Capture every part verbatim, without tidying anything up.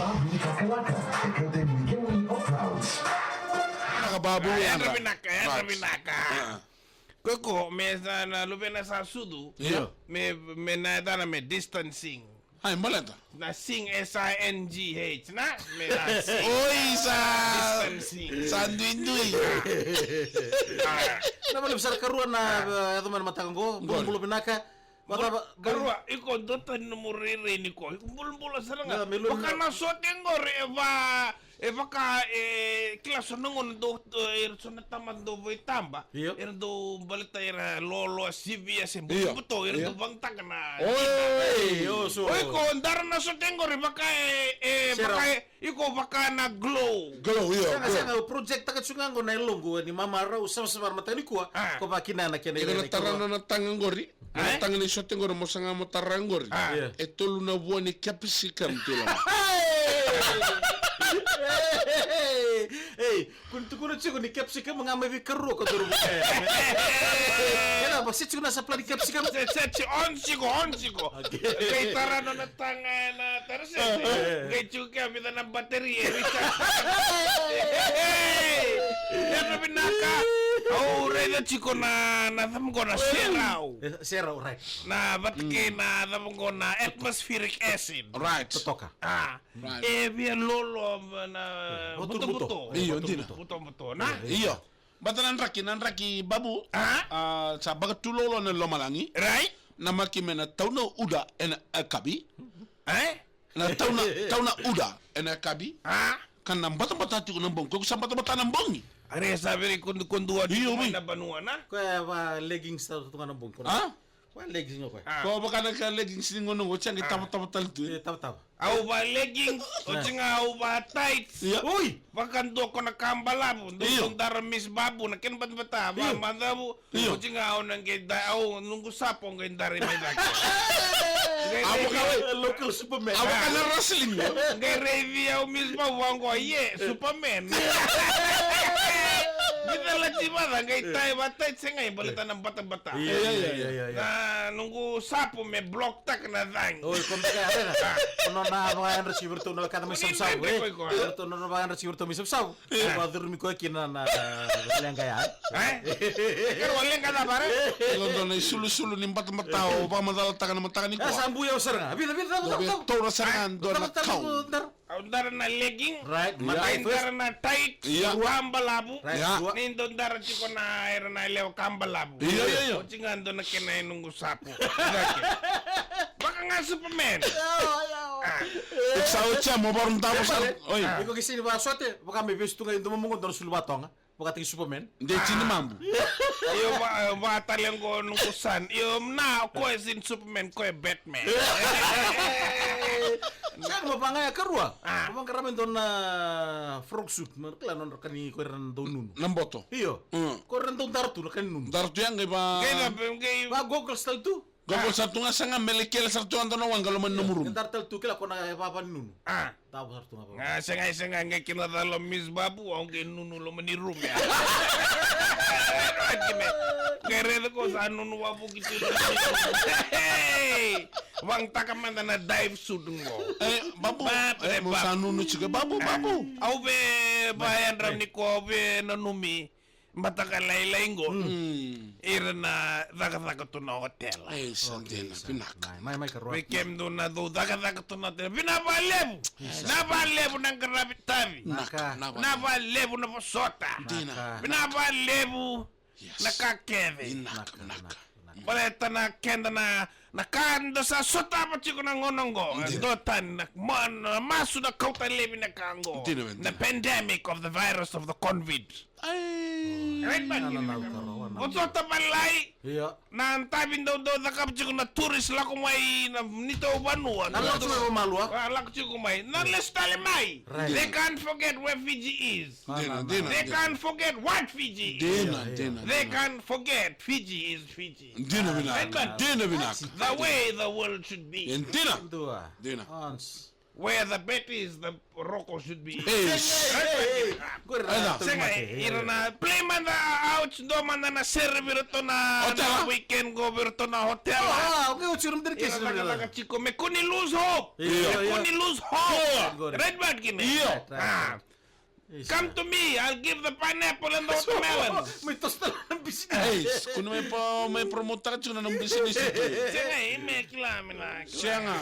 Vinaka Kalaka, e Kalaka Miguel of Clouds. Vinaka Babu, vinaka, vinaka, vinaka. Ko iko me sa na luvena sa sucu. Io. Me, me na yacana me distancing. Ai, baleta na sing, S I N G H, na? Me na sing. Oi, sa distancing. Sa duidui. Na vale sara karua na, eh, yaco mai na mataka qo. Bula, bula vinaka. Mataka karua, iko dua tani nomu rairai ni ko. Iko bulabula sara ga. Vaka na sote qori e va, e vaka, e kila so na gauna dou, e so na tama dou vaitaba. Io. Era dou baleta era loloa sivia se butobuto, era dou vagataka na. Oi, oi, so. Oi, ko dara na sote qori vaka e, e, vaka e, iko vaka na glow. Glow, io, sega, glow. Sega, project taka tu ga qo na yaloqu, ni mama rau savasava na mataka nikua, ko vakina na kena. Iko na tara na taga qori. Na taga ni sote qori, mo saga mo tara qori. E tolu na vua ni capsicum tu loma. Ei, kua ni tukuna tiko ni capsicum ga mai vei karua ko duru. Ena, ba se tiko na supply ni capsicum. Se, se tiko, on tiko, on tiko. Qai tara nona taga na tara se. Qai tiko ke a vica na battery e recharge. Ei, ena vinaka. Au raica tiko na, na cava qo na serau. E, serau, right. Na vata kei na cava qo na atmospheric acid. Right. Totoka. A. Right. E via lolo na butobuto. Io, dina. Butobuto, na? Io. Bata na draki, na draki Babu. A? A, sa baka tu lolo na lomalagi. Right. Na maki me na tauna uda ena yakavi. E? Na tauna, tauna uda ena yakavi. A? Ka na batabata tiko na bogi. Ko sa batabata na bogi. Are sa veri kodu, kodu atu. Io, mai na vanua, na? Ko e va leggings sa tu ga na bogi. A? Ko leggings ga ko. A. Ko vaka na ka leggings ni gauna qo, sa qai tavatava tale tu. E, tavatava. Au va leggings, oti ga au va tights. Ia. Oi! Vakadua ko na ka balavu, dou dara Miss Babu, na kena batabata, va macavu. Io. Oti ga au na qai da, au noqu sapo qai dari mai cake. A vaka local Superman. A vaka na wrestling. Qai raici au Miss Babu, au qo, ie, Superman. Ni cala ti vaca, qai tai, va tights se qai baleta na batabata. Io, io, io, io. Na noqu sapo me block taka na cagi. Oi, ko beka ya, beka. Ko nona vakayadra tiko vei iratou na wekada mai Savusavu, e? Ko iratou nona vakayadra tiko vei iratou mai Savusavu. Io. Vakacurumi koya kina na, na leqa ya, e? E? Karua leqa cava, e? Io, dua na isulusulu ni batabata o vakamacalataka na mataka nikua. E, sa bui au sara ga. Vica, vica, vica, vica. Taura sara ga, dua na kau. Au dara na legging. Right. Ia. Matai dara na tight. Ia. Rua balavu. Right. Ia. Rua. Ni dau dara tiko na era na lewa ka balavu. Ia, ia, ia. Oti ga dua na kena e noqu sapo. Vaka ga Superman. Ia, ia. A. Sa oti ya mo varau davo sara. Oi. Iko ke sega ni vakasote, vaka me vesu tu ga e dua momo qo dua na sulu vatoga. Vakataki Superman. De tini mabu. Io, va, va tale qo noqu son. Io, na, ko e sin Superman, ko e Batman. Sa mo vaqara ya karua. A. Mo vaqara me dua na frog suit. Ma kila nodra ka ni ko era na dau nunu. Na boto. Io. Mm. Ko era na dau dara tu na ka ni nunu. Dara tu ya qai va. Qai va, qai va goggles tale tu. Goggles sara tu ga, saga me lai kele sara tu ga dua na waqa loma ni nomu rumu. Dara tale tu kila ko na vava ni nunu. A. Davo sara tu ga vava. A, sega, sega, qai kena cala o Miss Babu, au qai nunu loma ni rumu ya. Qai raica ko sa nunu vakavuki tu loma ni rumu. Hey! Vagataka mada na dive suit qo. E, Babu. Babu, e, mo Babu. Sa nunu tiko, Babu, Babu. Au via vayadra ni ko, au via nanumi. Mataka lailai qo. Mm. Ira na cakacaka tu na otela. E, sa dina, vinaka. Mai, mai, mai, karua. Vei kemudou na dou cakacaka tu na otela. Vinaka vakalevu. Yes. Vinaka vakalevu na qaravi tavi. Vinaka. Vinaka vakalevu na vosota. Dina. Vinaka vakalevu na ka kece. Vinaka, vinaka. Baleta na keda na, na ka da sa sotava tiko na gauna oqo. Dina. Dua tani na ma-, na masu na kauta laivi na ka oqo. Dina, dina. The pandemic of the virus of the covid. Ai. Right, man. Na, na, na, na, na, na. O sota valai. Ia. Na tavi dau, dau cakava tiko na tourist lako mai na neitou vanua. Na lako tiko mai vakamalua. A, lako tiko mai. Na lesu tale mai. Right. They can't forget where Fiji is. Dina, dina, dina. They can't forget what Fiji is. Dina, dina, dina. They can't forget Fiji is Fiji. Dina vinaka. Right, man. Dina vinaka. The way the world should be. Dina. Dua. Dina. Once. Where the bet is, the roko should be. Hey. Hey, hey, hey. Qori na Aida. Sega, ira na play mada, ouch, dua mada na sere vei iratou na, hotel, na weekend qo vei iratou na hotel. Ah, okay, ouch, ira na dedication. Ira na cakacaka tiko, me kua ni lose hope. Io. Me kua ni lose hope. Io. Right, Bad Kine? Io. Right, right, right. Ah. Come to me, I'll give the pineapple and the watermelon. Mai toso tale na business. Ei, kua ni mai po-, mai promote-taka tiko na nomu business. Sega, ime kila me na. Sega.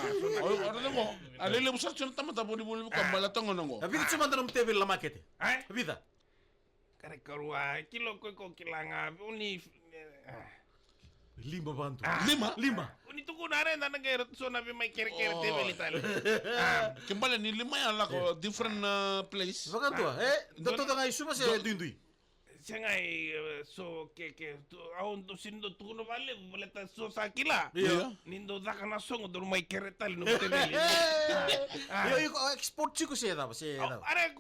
O, o, o, o, a lelevu sara tiko na tamata volivolivoli ko, ah, baleta gona qo. A vica tiko mada nomu teveli na makete? Eh? A vica? Kare karua, kilo ko, ko kila ga, o ni, ah. Lima vatu. Ah. Lima? Lima. Ni tukuna, reda na qai so na vei mai kerekere, oh, teveli tale. Ah. Ke bale ni lima ya lako, eh, different, uh, place. Vakadua, ah, eh? Dua, dua, dua ga i Suva se dua, duidui? Sega, eh, so ke, ke, tu, au dau sini dau tukuna valevu, baleta so sa kila. Io. Io. Ni dau caka na soqo, dau mai kere tale na teveli. Ah. Io, io, export tiko se cava, se cava. Are,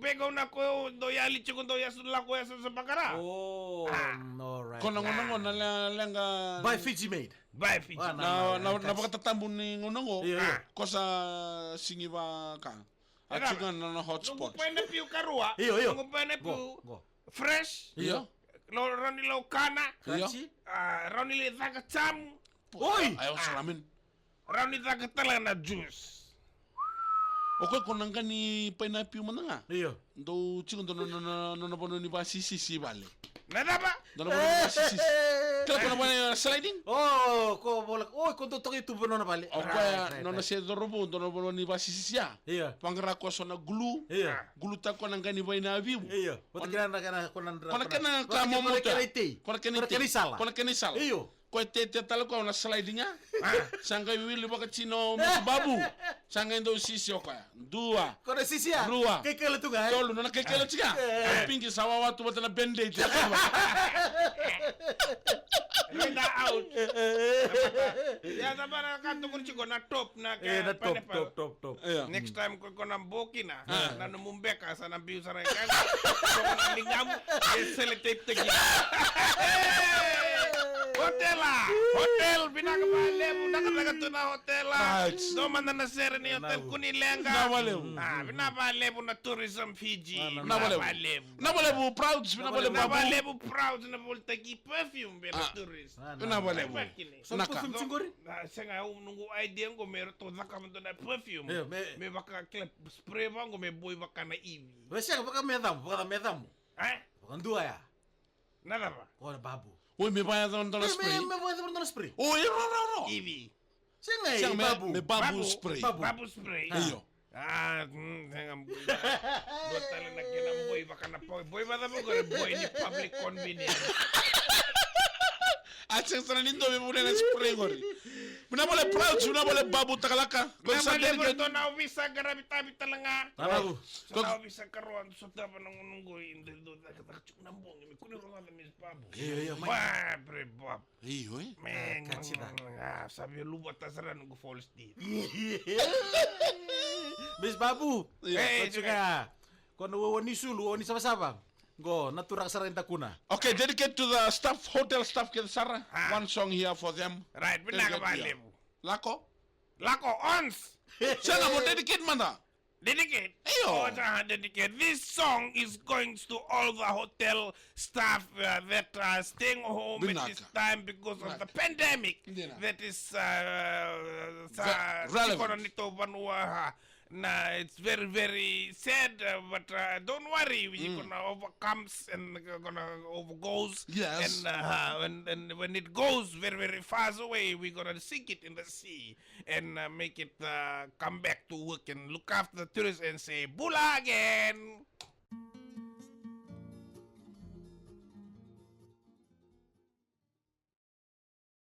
Be kau na ko dau yali tiko, dau yasu, lako yasu sa bakara. Oh, ah, all right. Ko na gona, gona le-, leqa. Buy Fiji made. Buy Fiji. Ah, na, na, na, na, na vakatatabu ni gona qo. Io, io. Ah. Ko sa sigi vaka. A tiko na, na hotspot. Noqu pineapple karua. Io, io. Noqu pineapple. Go, go. Fresh. Io. Lo, rawa ni laukana. Io. Crunchy. Ah, rawa ni lai caka jamu. Oi! Ai, o salamin. Rawa ni caka tale na juice. O koya ko na qai ni pineapple mada ga. Io. Dou tiko dou nona, nona, nona vanua ni vasisisi vale. Na cava? Dou nona vanua ni vasisisi. Kila ko na vanua ni sliding? Oh, ko vola, oh, ko dou toka i tuba nona vale. O koya, right, right, nona, right, se corovu, dou nona vanua ni vasisisi ya. Io. Vaqara ko so na glue. Io. Glue-taka ko na qai ni vainavivu. Io. Vata kei na, na, na, ko na, ko na kena, ko na kena momo, ko na kena itei. Ko na kena itei. Ko na kena isala. Ko na kena isala. Io. Ko e tete tale ko na sliding ya. Ah. Sa qai wili vakatino, Miss Babu. Sa qai dau sisi o koya. Dua. Ko na sisi ya? Rua. Kekele tu ga, eh? Tolu, nona kekele tu ga. Eh. Pinki sa wawa tu vata na band-aid. Reda out. Ya, sa vara ka tukuni tiko na top na, eh, ke na top, pineapple. Top, top, top. Io. Next time ko, ko na bokina. Ah. Na nomu beka sa na biu sara i kena. Ko na ligamu. E sellotape-taki. Hotela. Hotel, vinaka vakalevu. Vinaka, vinaka tu na hotela. Right. Dou mada na sere ni hotel, kua ni leqa. Vinaka vakalevu. Ah, vinaka vakalevu na Tourism Fiji. Ah, vinaka vakalevu. Vinaka vakalevu. Vinaka vakalevu, Prouds, vinaka vakalevu, Babu. Vinaka vakalevu, Prouds, na volitaki perfume vei na tourist. Ah, vinaka vakalevu. Vinaka. Vinaka. Perfume tiko qori? Ah, sega, au noqu idea qo me ratou cakava dua na perfume. Io, me, me vaka kila spray vaqo me boi vaka na ivi. Vei sega vaka mecamu, vaka mecamu. Eh? Vakadua ya. Na cava? Ko na Babu. Oi, me vaya dua na spray. Me, me vaya dua na spray. Oi, ro, ro, ro. Ivi. Sega, sega, me Babu. Me Babu spray. Babu. Babu spray. Io. Ah, mm, sega. Dua tale na kena boi vaka na boi. Boi vaka na boi, boi ni public convenience. A sega sara ni dua me vuna na spray qori. Vinaka vakalevu Prouds, vinaka vakalevu Babu Takalaka. Vinaka vakalevu. Dua na ovisa qaravi tavi tale ga. Vinaka. Dua na ovisa karua, sotava na gunu qoi, dua, dua, dua, dua, na bogi, me kua ni rogoca Miss Babu. Io, io, mai. Ba, bre, Bob. Io, e? Me, ah, sa via luvata sara noqu false teeth. Miss Babu. Io. E, ko na wawa ni sulu, wawa ni savasava. Qo, na turaga sara ni dakuna. Okay, dedicate to the staff, hotel staff kece sara. Ah. One song here for them. Right, vinaka vakalevu. Lako? Lako, ons. Sega, mo dedicate mada. Dedicate. Io. Oh, uh, dedicate. This song is going to all the hotel staff, uh, that are staying home at this time because of the pandemic. Vinaka. That is, uh, sa-, relevant. Tiko na neitou vanua, uh, na, it's very, very sad, uh, but, uh, don't worry, we gonna overcomes and gonna overgoes. Yes. And, uh, when, and when it goes very, very far away, we gonna sink it in the sea. And, uh, make it, uh, come back to work and look after the tourists and say, "Bula again."